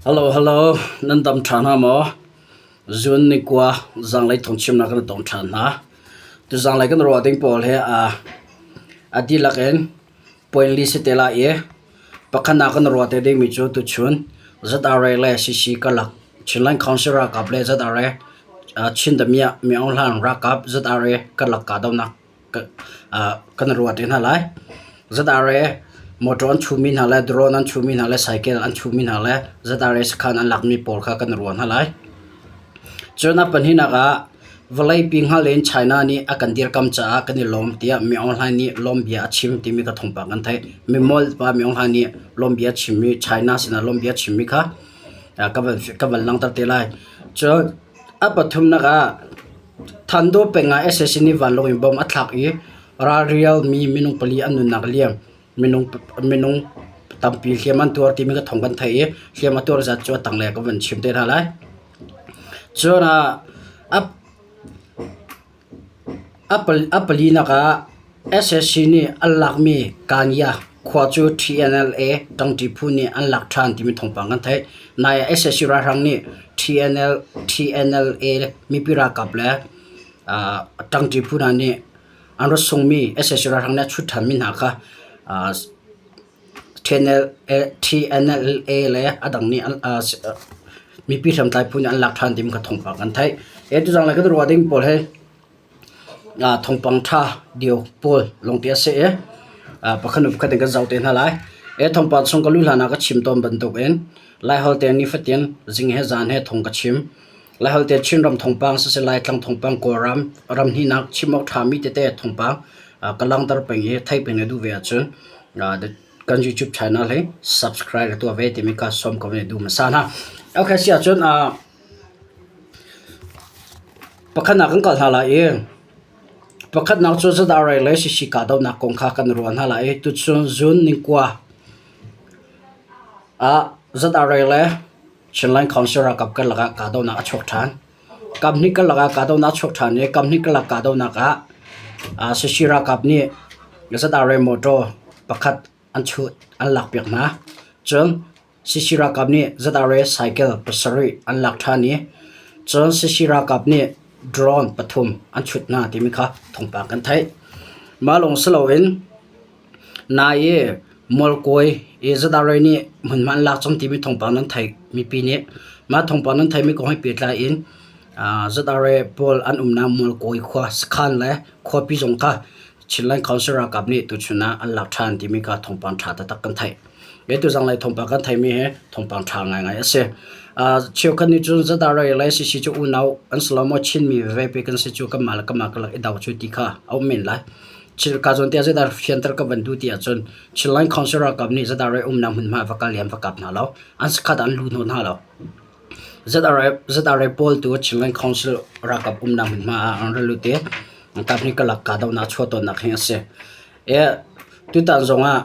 Hello, hello, nan dam ṭha hna maw? Zun nikua zanglei thawngchimnak kan tong ṭhan hna. Tu zanglei kan ruah ding pawl hi a a dihlak in point li si te lai i pakhatnak kan ruah te dingmi cu tuchun ZRA le CC karlak Chinland Council ralkap le ZRA Chin damiah Mi Aung Hlaing ralkap ZRA karlak kahdohnak kan ruah te hna lai. ZRA motor an chuhmi hna le drone an chuhmi hna le cycle an chuhmi hna le ZRA sakhan an lakmi pawl kha kan ruah hna lai. Cun a pahnihnak ah vawleipi hngal in China nih a kan dirkam caah kan i lawm tiah Mi Aung Hlaing nih lawmbia a chim timi ka thawngpang kan theih. Mimol pa Mi Aung Hlaing nih lawmbia a chimmi China sinah lawmbia a chimmi kha ka van langhter te lai. Cun a pathumnak ah Thandaw peng ah sac nih vanlawng in bomb a thlak i ralrialmi minung pali an nunnak a liam. Minung tampi hliam an tuar timi ka thawng kan theih i hliam a tuar zat cu a tanglei ah ka van chim te hna lai. Cun a palinak ah sac nih an lakmi Kanya khua cu TNLA ṭangṭi phu nih an lak ṭhan timi thawngpang kan theih. Nai ah sac ralhrang nih TNLA mipi ralkap le ṭangṭi phu hna nih an rak sungmi sac ralhrang nih a chut ṭhanmi hna kha TNLA le a dang nih mipi hriamtlai phu nih an lak ṭhan timi kha thawngpang kan theih. Tuzaan le kan ruah ding pawl hi Thawngpang ṭha dio pawl lawngte a si i pakhat hnu pakhat in kan zoh te hna lai. Hi thawngpang chung ka luh hlan ah ka chim tawn bantukin Laiholh te nifatin zing he zan he thawng ka chim. Laiholh te Chinram thawngpang siseh Laitlang thawngpang Kawlram ram hnihnak chim awk ṭhami tete thawngpang ka langhter peng i theih peng na duh ve ahcun kan YouTube channel hi subscribe na tuah ve timi kha sawm ka van i duh hmasa hna. Okay, si ahcun Pakhatnak kan kal hna lai i pakhatnak cu zadarei le sisi kahdohnak kong kha kan ruah hna lai i tuchun zun ningkua ah zadarei le Chinland Council ralkap karlak ah kahdohnak a chuak ṭhan. Kamhnih karlak ah kahdohnak a chuak ṭhan i kamhnih karlak kahdohnak ah sisi ralkap nih zadarei motor pakhat an chuh an lakpiak hna. Cun CC ralkap nih ZRA cycle pasarih an lak ṭhan i cun CC ralkap nih drone pathum an chut hna timi kha thawngpang kan theih. Mah lawng si loin nai i Mualkawi i ZRA nih hmunhma an lak cang timi thawngpang nan theih mipi nih mah thawngpang nan theihmi kong he pehtlai in ZRA pawl an umnak Mualkawi khua sakhan le khuapi zong kha Chinland Council ralkap nih tuchun ah an lak ṭhan timi kha thawngpang ṭha taktak kan theih. Atu zanglei thawngpang kan theihmi hi thawngpang ṭha ngaingai a si. Cheukhat nih cun Zadarei le CC cu unau an si lo maw Chinmi veve pe kan si cu kanmah le kanmah karlak i do cu ti kha a um men lai. Ka zawn tiah zeidah fianter ka van duh ti ahcun Chinland Council ralkap nih Zadarei umnak hmunhma va kal i an va kap hna lo. An sakhat ah an lu hnawh hna lo. ZRA pawl tu Chinland Council ralkap umnak hmunhma ah an ra lut i kaphnih karlak kahdohnak a chuah tawnnak hi a si. Tutan zongah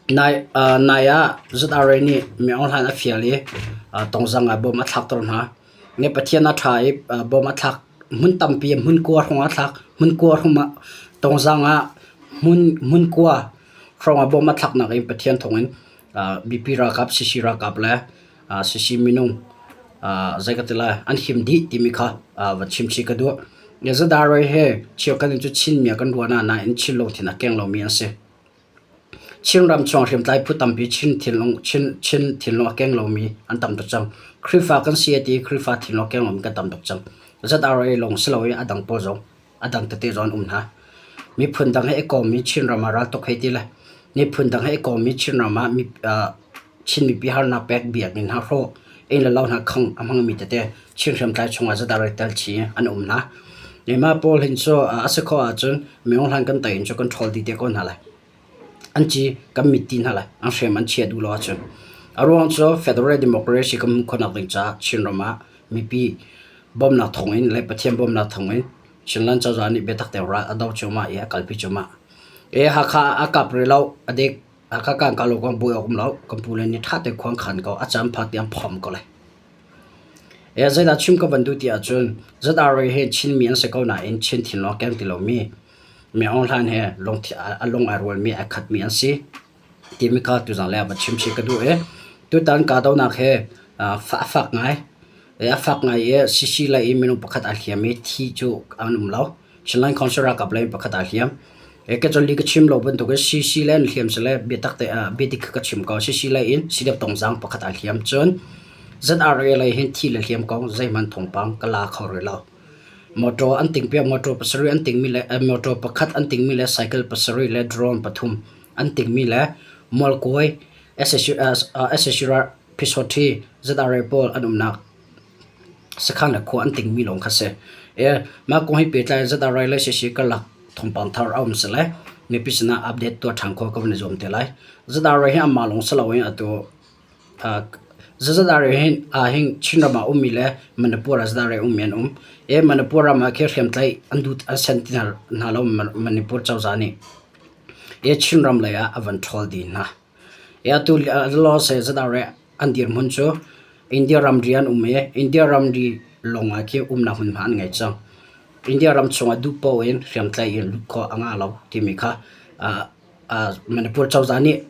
nai ah ZRA nih Mi Aung Hlaing a fial i tongzang ah bom a thlakter hna. Pathian a ṭha i bom a thlak. Hmun tampi hmun kua hrawng a thlak. Hmun kua hrawng ah tongzang ah hmun kua hrawng ah bom a thlaknak in Pathian thawngin mipi ralkap, CC ralkap le CC minung zei ka ti lai an him dih timi kha va chim chih ka duh. ZRA he cheukhat in cu Chinmi ah kan ruah nain Chin lungthin a keng lomi an si. Chinram chung hriamtlai phu tampi Chin thinlung Chin Chin thinlung a keng lomi an tam tuk cang. Khrihfa kan si a ti i Khrihfa thinlung a keng lomi kan tam tuk cang. ZRA lawng si lo i a dang pawl zong a dang tete zong an um hna. Miphun dang he i kawmmi Chinram ah raltuk hei ti le miphun dang he i kawmmi Chinram ah mi, Chin mipi harnak pek biakinn hna hrawh inn le lo hna khangh a hmangmi tete Chin hriamtlai chungah zadar i tel chih an um hna. Mah pawl hin cu a si khawh ahcun minung hlan kan tei in cu kan ṭhawl dih te ko hna lai. An ci kan mit ti hna lai. An hrem an chia duh lo ahcun. A ruang cu Federal Democracy kan hmuh khawhnak ding caah Chinram ah mipi bawmhnak thawngin le Pathian bawmhnak thawngin Chinland cozah nih biatak tein ral a do cuahmah i a kalpi cuahmah. E Hakha a kap rih lo a dik. Hakha kan kal awk buai awk um lo. Kan pu le nih ṭha tein khua an khan ko. A caan pha tiang phom ko lai. E zeidah chim ka van duh ti ahcun ZRA hi Chinmi an si ko nain Chin thinlung a keng ti lomi Mi Aung Hlaing he a lung ai rualmi ai khatmi an si timi kha tuzaan lei ah va chim chih ka duh i tutan kahdohnak hi A fak ngai. A fak ngai i CC lei in minung pakhat aa hliam i thi cu an um lo. Chinland Council ralkap lei in pakhat aa hliam. Ka cawlli ka chim lo bantuk in CC lei an hliam si le biatak te biadik kha ka chim ko. CC lei in CDF Tongzaang pakhat aa hliam. Cun ZRA lei hin thi le hliam kong zeihmanh thawngpang ka la kho rih lo. Motor an ting piak motor pasarih an tingmi le motor pakhat an tingmi le cycle pasarih le drone pathum an tingmi le Mualkawi SSU Phisawṭhi ZRA pawl an umnak sakhan le khua an tingmi lawng kha si. Mah kong hi pehtlai ZRA le CC karlak thawngpang thar a um si le mipi sinah update tuah ṭhan khawh ka van i zuam te lai. ZRA hi anmah lawng si loin atu ZRA hin ahhin Chinram ah ummi le Manipur ah ZRA ummi an um. Manipur ram ah khi hriamtlaih an dut an sen ti hna lo Manipur cozah nih. Chinram lei ah a van ṭhawl dih hna. Atu lawse ZRA an dirhmun cu India ramri an um i India ramri lawng ah khi umnak hmunhma an ngei cang. India ram chungah duh paoh in hriamtlaih in lut khawh a ngah lo timi kha Manipur cozah nih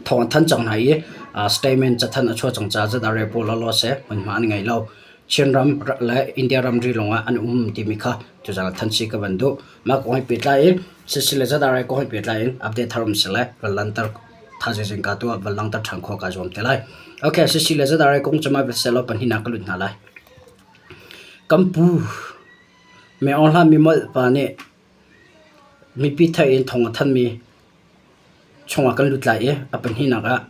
thawng an thanh cang hna i statement cathanh a chuah cang caah ZRA pawl lawse hmunhma an ngei lo. Chinram le India ramri lawng ah an um timi kha tuzaan ah thanh si ka van duh. Mah kong he pehtlai in sisile ZRA kong he pehtlai in update thar um sile van lanter thaizing ka tuah van langhter ṭhan khawh kaa zuam te lai. Okay, sisile ZRA kong cu mah selaw pahnihnak ka lut hna lai. Kan pu Me Aung Hla mi molh pa nih mipi theih in thawng a thanmi chungah kan lut lai i a pahnihnak ah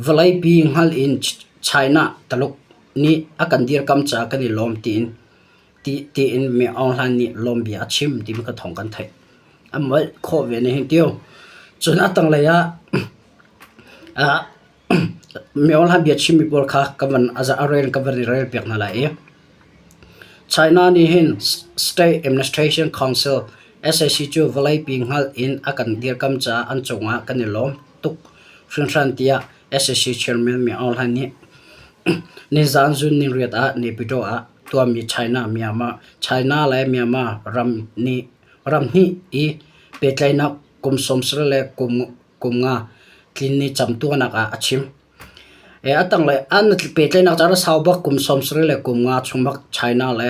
vawleipi hngal in China Taluk nih a kan dirkam caah kan i lawm tiin tiin Me Aung Hlaing nih lawmbia a chim timi ka thawng kan theih. A molh khawh ve ne hin tio. Cun a tanglei ah Me Aung Hlaing bia chimmi pawl kha ka van a rel ka van i rel piak hna lai i China nih hin State Administration Council SAC cu vawleipi hngalh in a kan dirkam caah an cungah kan i lawm tuk hringhran tiah SAC Chairman Me Aung Hlaing nih nizaan zun niriat ah Naypyidaw ah tuahmi China Myanmar China le Myanmar ram nih ram hnih i pehtlaihnak kum 90 le kum kum nga tlin ni camtuahnak ah a chim. A tanglei an pehtlaihnak cu a sau bak kum 90 le kum nga chung bak China le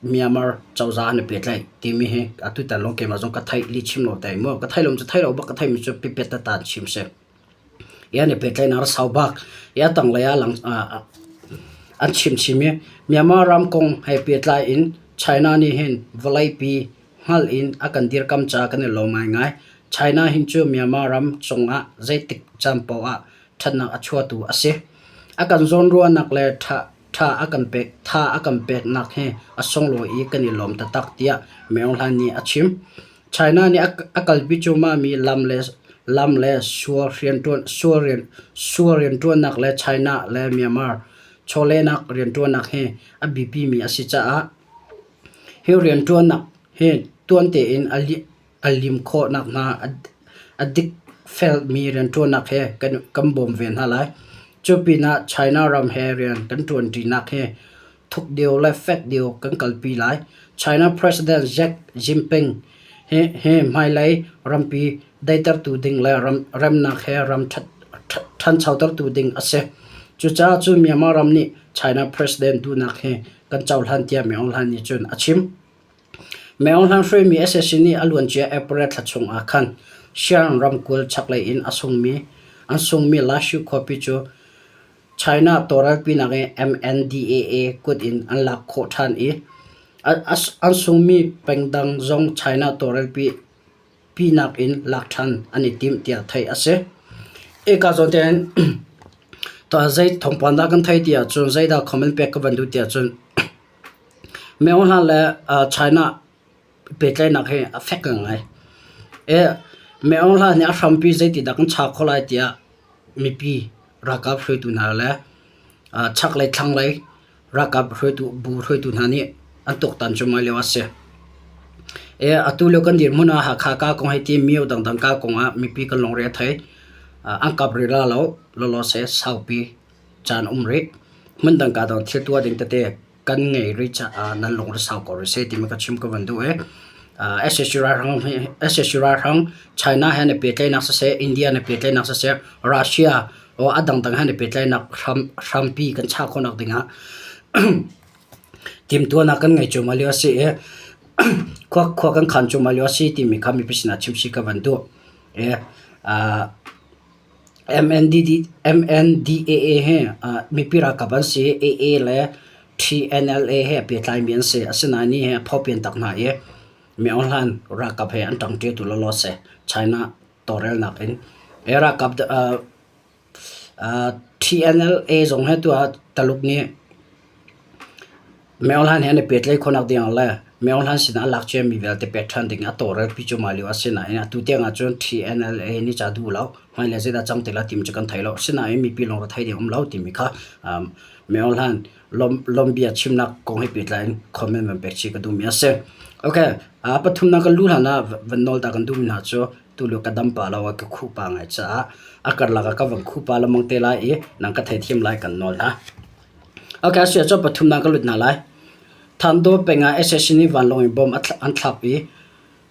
Myanmar cozah an i pehtlaih timi hi atutan lawng keimah zong ka theih li chim lo tai mu. Ka theih lo cu theih lo bak ka theihmi cu pipet tata an chim si. An i pehtlaihnak a sau bak. A tanglei ah an chim chim i Myanmar ram kong he pehtlai in China nih hin vawleipi hngalh in a kan dirkam caah kan i lawm ngaingai. China hin cu Myanmar ram cungah zeitik caan paoh ah ṭhatnak a chuahtu a si. A kan zawnruahnak le ṭha tha a kan pek tha a kan peknak hi a sunglawi i kan i lawm taktak tiah Maung Hlaing nih a chim. China nih a kalpi cuahmahmi lam le lam le sual rianṭuan sual rian sual rianṭuannak le China le Myanmar chawlehnak rianṭuannak hi a biapimi a si caah hi rianṭuannak hi tuan tein a lim khawh nakhnga a dikfelmi rianṭuannak he kan bawm ve hna lai. Cu pinah China ram he rian kan ṭuanṭinak hi thuk deuh le fek deuh kan kalpi lai. China President Xi Jinping hi hmailei rampi daihtertu ding le remnak he ram ṭhanchotertu ding a si. Cucaah cun Myanmar ram nih China President duhnak hi kan cohlan tiah Min Aung Hlaing nih cun a chim. Min Aung Hlaing hruaimi sac nih a luancia April thla chung ah khan Shan ramkulh chaklei in a sungmi an sungmi Lashu khuapi cu China tawlrelpinak i MNDAA kut in an lak khawh ṭhan i an sungmi pengdang zong China tawlrelpi pinak in lak ṭhan an i tim tiah theih a si. Hika zawn te hin zei thawngpang dah kan theih ti ahcun zeidah comment pek ka van duh ti ahcun Min Aung Hlaing le China pehtlaihnak hi a fek ngai. Min Aung Hlaing nih a hrampi zeitindah kan chah khawh lai tiah mipi ralkap hruaitu hna le chaklei thlanglei ralkap hruaitu bu hruaitu hna nih an tuaktan cuahmah lio a si. Atu lio kan dirhmun ah Hakha ka kong hei ti myo dangdang ka kong ah mipi kan lungre a thei. An kap rih la lo lawlaw seh saupi caan um rih. Hmundang ka dang thil tuah ding tete kan ngei rih caah nan lungre sau ko rih seh timi ka chim ka van duh i SSG ralhrang SSG ralhrang China he an i pehtlaihnak siseh India an i pehtlaihnak siseh Russia. Aw a dangdang he an i pehtlaihnak hram hrampi kan chah khawhnak dingah timhtuahnak kan ngei cuahmah lio a si i khua khua kan khan cuahmah lio a si timi kha mipi sinah chim chih ka van duh. I MNDD MNDAA hi mipi ralkap an si i AA le TNLA he a pehtlaimi an si. Asinain ni hi a phopian tak hna i Myo Hlan ralkap he an ṭangṭi tu lawlaw si. China tawlrelnak in. Hi ralkap TNLA zong hi tu ah Taluk nih Myo Hlan he an i pehtlaih khawhnak ding ah le Myo Hlan sinah a lak ciami vialte pek ṭhan ding a tawlrelpi cuahmah lio a si nain atu tiang ahcun TNLA nih ca duh lo. Hmailei zeidah cang ti lai timi cu kan thei lo. Asinain mipi lungre thei ding a um lo timi kha Myo Hlan lawmbia chimnak kong he pehtlai in comment van pek chih ka duhmi a si. Okay, pathumnak kan luh hlan ah van nawl ta kan duhmi hna cu tulio ka dam pa lo ah ka khuh pa ngai caah a karlak ah ka van khuh pa lengmang te lai i nang ka theithiam lai kan nawl hna. Okay, a si ahcun pathumnak ka lut hna lai. Thandaw peng ah sac nih vanlawng in bomb an thlak i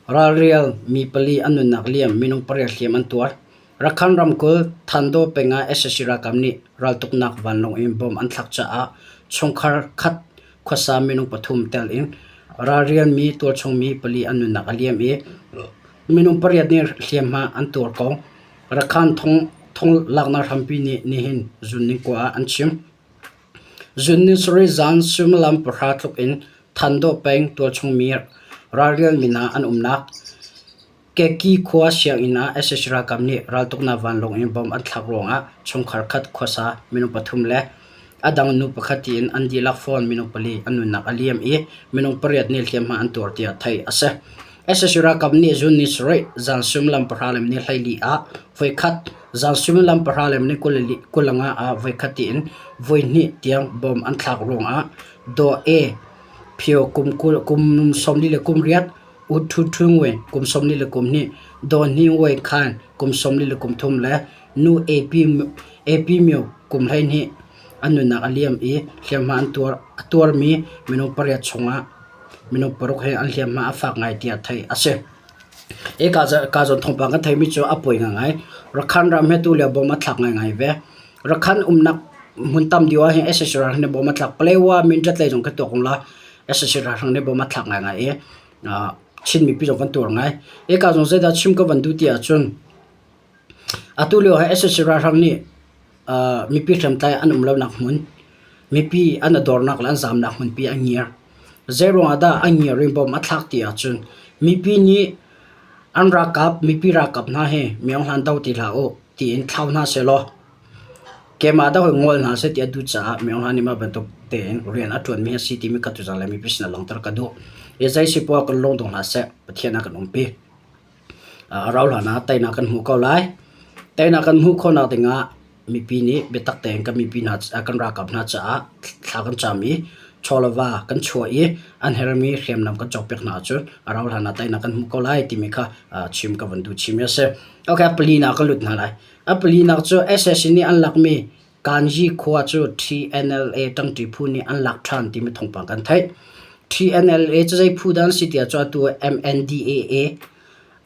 Ralrial mi pali an nunnak liam minung pariat hliam an tuar. Rakhine ramkulh Thandaw peng ah sac ralkap nih raltuknak vanlawng in bomb an thlak caah chungkhar khat khuasa minung pathum tel in ralrial mi tualchung mi pali an nunnak a liam i minung pariat nih hliamhma an tuar ko. Rakhine thong laknak hrampi nih nihin zunning kua ah an chim. Zun ni sarih zan suimilam pahra tluk in Thandaw peng tualchung mi ralrial min ah an umnak Keki khua sianginn ah sac ralkap nih raltuknak vanlawng in bomb an thlak ruangah chungkhar khat khuasa minung pathum le a dang nu pakhat tiin an dihlak fawn minung pali an nunnak a liam i minung pariat nih hliamhma an tuar tiah theih a si. Sac ralkap nih zun ni sarih zan suimilam pahra le minit 14 ah voikhat, zan suimilam pahra le minit 25 ah voikhat tiin voihnih tiang bomb an thlak ruangah Daw E Phyo kum 48, U Thu Thu Ngwe kum 42, Daw Hni Ngwe Khan kum 43 le Nu AP Myo kum 12 an nunnak a liam i hliamhma a tuarmi minung pariat chungah minung paruk he an hliamhma a fak ngai tiah theih a si. Hi ka zawn thawngpang kan theimi cu a pawi ngaingai. Rakhine ram he tu lio bom a thlak ngaingai ve. Rakhine umnak hmun tam deuh ah hin sac ralhrang nih bom a thlak. Paletwa Mindat lei zong kan tuak ko la. Sac ralhrang nih bom a thlak ngaingai i Chin mipi zong kan tuar ngai. Hi ka zawn zeidah chim ka van duh ti ahcun Atu lio ah sac ralhrang nih mipi hriamtlai an um lonak hmun, mipi an i dornak le an zaamnak hmunpi an ngiar. Zeiruang ah dah an ngiar i bomb a thlak ti ahcun mipi nih an ralkap, mipi ralkap hna hi miohlan do ti hlah uh tiin thlau hna sehlaw keimah dah hoi ngol hna seh ti a duh caah miohlan nih mah bantuk tein rian a ṭuanmi a si timi kha tuzaan le mipi sinah langhter ka duh. Hi zei si poah kan lung dong hlah seh, Pathian ah kan umpi. A rauhhlan ah teinak kan hmuh ko lai. Teinak kan hmuh khawhnak dingah mipi nih biatak tein kan mipi hna kan ralkap hna caah thla kan cam i chaw le va kan chuah i an herhmi hriamnam kan cawkpiak hna ahcun a rauhhlan ah teinak kan hmuh ko lai timi kha chim ka van duh chimi a si. Okay, a palinak ka lut hna lai. A palinak cu sac nih an lakmi Kanyi khua cu TNLA ṭangṭi phu nih an lak ṭhan timi thawngpang kan theih. TNLA cu zei phu dah an si tiah cu atu MNDAA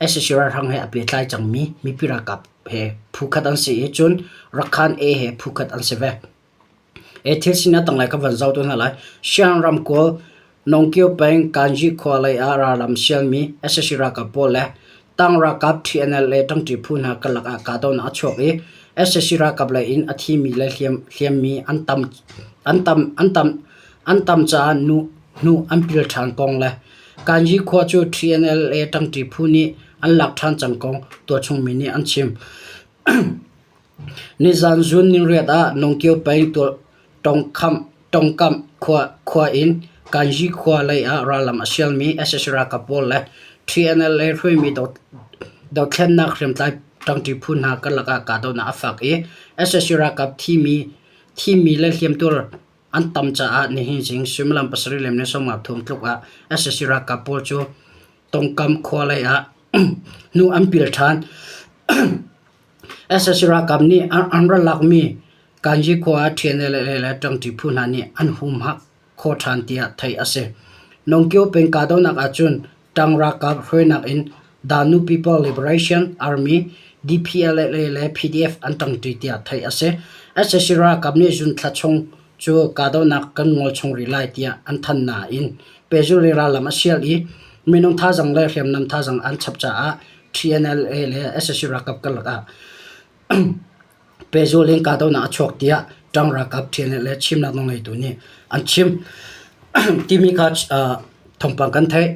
sac ralhrang he a pehtlai cangmi mipi ralkap he phu khat an si i cun Rakhan A he phu khat an si ve. E thil sining a tanglei ka van zoh tu hna lai. Shan ramkulh Nongkio peng Kanyi khua lei ah ralram sialmi sac ralkap pawl le Tang ralkap TNLA ṭangṭi phu hna karlak ah kahdohnak a chuak i sac ralkap lei in a thimi le hliammi an tam an tam an tam an tam caah nu hnu an pil ṭhan kong le Kanyi khua cu TNLA ṭangṭi phu nih an lak ṭhan cang kong tualchung mi nih an chim. Nizan zun ningriat ah Nongkio peng Tongkamh khua in Kanyi khua lei ah rallam a sialmi sac ralkap pawl le TNLA hruaimi dothlennak hriamtlai ṭangṭi phu hna karlak ah kahdohnak a fak i sac ralkap thimi le hliamtuar an tam caah nihin zing suimilam pasarih le minung 53 tluk ah sac ralkap pawl cu Tongkam khua lei ah hnu an pil ṭhan. Sac ralkap nih an ra lakmi Kanyi khua ah TNLA le ṭangṭi phu hna nih an humhak khawh ṭhan tiah theih a si. Nongkio peng kahdohnak ahcun ṭang ralkap hruainak in Danu People Liberation Army. DPLA le PDF an ṭangṭi tiah theih a si. Sac ralkap nih June thla chung cu kahdohnak kan ngol chung rih lai tiah an thanh nain pehzulh in rallam a sial i minung thazaang le hriamnam thazaang an chap caah TNLA le sac ralkap karlak ah pehzulh in kahdohnak a chuak tiah ṭang ralkap TNLA chimnak nawlngeitu nih an chim. Timi kha thawngpang kan theih.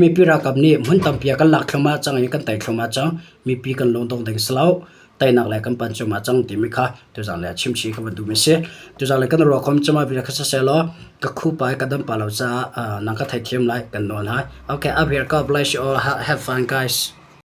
Mipi ralkap nih hmun tampi ah kan lak thluahmah cang i kan tei thluahmah cang. Mipi kan lungdong ding si lo. Teinak le kan pan cuahmah cang timi kha tuzaan le chim chih ka van duhmi si. Tuzaan le kan ruah khom cuma bia kha siseh law ka khupa i ka dam pa lo caah nang ka theithiam lai kan nawl hai. Okay, up here God bless you all. Have fun guys.